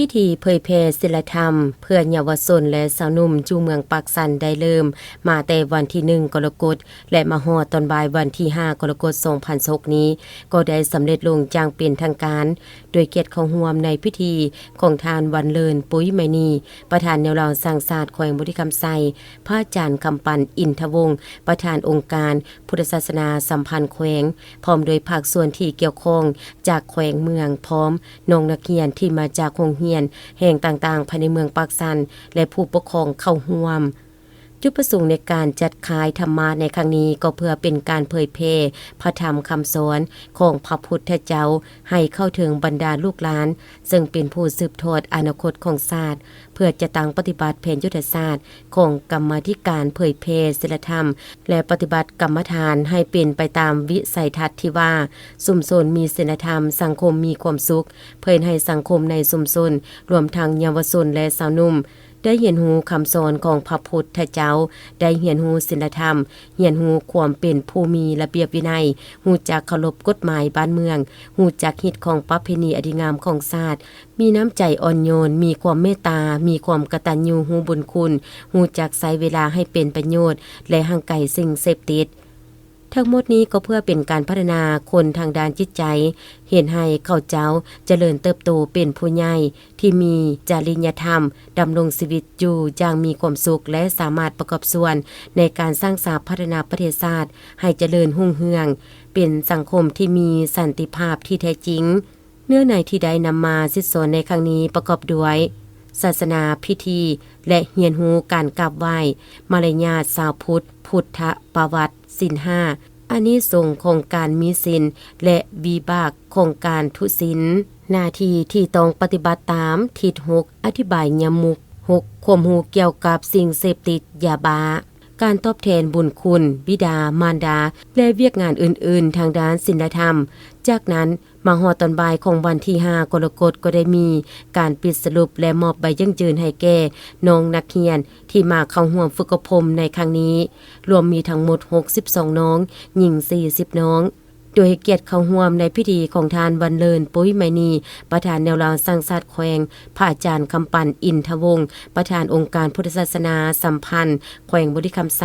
ພິທີເຜີຍແຜ່ສິນລະທຳເພື່ອເຍົາວະຊົນ ແລະ ຊາວໜຸ່ມຢູ່ເມືອງປາກຊັນໄດ້ເລີ່ມມາແຕ່ວັນທີໜຶ່ງ ກໍລະກົດ ແລະ ມາຮອດຕອນບ່າຍວັນທີຫ້າ ກໍລະກົດ ສອງພັນຊາວຫົກນີ້ ກໍໄດ້ສຳເລັດລົງຢ່າງເປັນທາງການ ໂດຍກຽດເຂົ້າຮ່ວມໃນພິທີຂອງທ່ານ ວັນເລີນ ປຸ້ຍໄມນີ ປະທານແນວລາວສ້າງຊາດແຂວງບໍລິຄຳໄຊ, ພະອາຈານ ຄຳປັນ ອິນທະວົງ ປະທານອົງການພຸດທະສາສະໜາສຳພັນແຂວງ ພ້ອມດ້ວຍພາກສ່ວນທີ່ກ່ຽວຂ້ອງຈາກແຂວງເມືອງ ພ້ອມນ້ອງນັກຮຽນທີ່ມາຈາກໂຮງຮຽນແຫ່ງຕ່າງໆ ພາຍໃນເມືອງປາກຊັນ ແລະ ຜູ້ປົກຄອງເຂົ້າຮ່ວມ. ຈຸດປະສົງໃນການຈັດຄ້າຍທຳມະໃນຄັ້ງນີ້ ກໍເພື່ອເປັນການເຜີຍແຜ່ພະທຳຄຳສອນຂອງພະພຸດທະເຈົ້າ ໃຫ້ເຂົ້າເຖິງບັນດາລູກຫຼານ ເຊິ່ງເປັນຜູ້ສືບທອດອະນາຄົດຂອງຊາດ, ເພື່ອຈັດຕັ້ງປະຕິບັດແຜນຍຸດທະສາດຂອງກຳມາທິການເຜີຍແຜ່ສິນລະທຳ ແລະ ປະຕິບັດກຳມະຖານໃຫ້ເປັນໄປຕາມວິໄສທັດທີ່ວ່າ ຊຸມຊົນມີສິນລະທຳ, ສັງຄົມມີຄວາມສຸກ, ເພື່ອເຮັດໃຫ້ສັງຄົມໃນຊຸມຊົນ, ລວມທັງເຍົາວະຊົນ ແລະ ຊາວໜຸ່ມ ໄດ້ຮຽນຮູ້ຄຳສອນຂອງພະພຸດທະເຈົ້າ, ໄດ້ຮຽນຮູ້ສິນລະທຳ, ຮຽນຮູ້ຄວາມເປັນຜູ້ມີລະບຽບວິໄນ, ຮູ້ຈັກເຄົາລົບກົດໝາຍບ້ານເມືອງ, ຮູ້ຈັກຮີດຄອງປະເພນີອັນດີງາມຂອງຊາດ, ມີນ້ຳໃຈອ່ອນໂຍນ, ມີຄວາມເມດຕາ, ມີຄວາມກະຕັນຍູຮູ້ບຸນຄຸນ, ຮູ້ຈັກໃຊ້ເວລາໃຫ້ເປັນປະໂຫຍດ ແລະ ຫ່າງໄກສິ່ງເສບຕິດ. ທັງໝົດນີ້ກໍເພື່ອເປັນການພັດທະນາຄົນທາງດ້ານຈິດໃຈ, ເຮັດໃຫ້ເຂົາເຈົ້າຈະເລີນເຕີບໂຕເປັນຜູ້ໃຫຍ່ທີ່ມີຈະລິຍະທຳ, ດຳລົງຊີວິດຢູ່ຢ່າງມີຄວາມສຸກ ແລະ ສາມາດປະກອບສ່ວນໃນການສ້າງສາພັດທະນາປະເທດຊາດໃຫ້ຈະເລີນຮຸ່ງເຮືອງ, ເປັນສັງຄົມທີ່ມີສັນຕິພາບທີ່ແທ້ຈິງ. ເນື້ອໃນທີ່ໄດ້ນຳມາສິດສອນໃນຄັ້ງນີ້ປະກອບດ້ວຍ ສາສະໜາພິທີ ແລະ ຮຽນຮູ້ການກາບໄຫວ້, ມາລະຍາດຊາວພຸດ, ພຸດທະປະຫວັດ, ສິນຫ້າ, ອານິສົງຂອງການມີສິນ ແລະ ວິບາກຂອງການທຸສິນ, ໜ້າທີ່ທີ່ຕ້ອງປະຕິບັດຕາມ, ທິດຫົກ, ອະທິບາຍຍາມຸກ, ຫົກ, ຄວາມຮູ້ກ່ຽວກັບສິ່ງເສບຕິດ, ຢາບ້າ, ການຕອບແທນບຸນຄຸນບິດາມານດາ ແລະ ວຽກງານອື່ນໆທາງດ້ານສິນລະທຳ. ຈາກນັ້ນ ມາຮອດຕອນບ່າຍຂອງວັນທີຫ້າ ກໍລະກົດ ກໍໄດ້ມີການປິດສະຫຼຸບ ແລະ ມອບໃບຢັ້ງຢືນໃຫ້ແກ່ນ້ອງນັກຮຽນທີ່ມາເຂົ້າຮ່ວມຝຶກອົບຮົມໃນຄັ້ງນີ້ ລວມມີທັງໝົດຫົກສິບສອງນ້ອງ, ຍິງສີ່ສິບນ້ອງ. ໂດຍໃຫ້ກຽດເຂົ້າຮ່ວມໃນພິທີຂອງທ່ານ ວັນເລີນ ປຸ້ຍໄມນີ ປະທານແນວລາວສ້າງຊາດແຂວງ, ພະອາຈານ ຄຳປັນ ອິນທະວົງ ປະທານອົງການພຸດທະສາສະໜາສຳພັນແຂວງບໍລິຄຳໄຊ.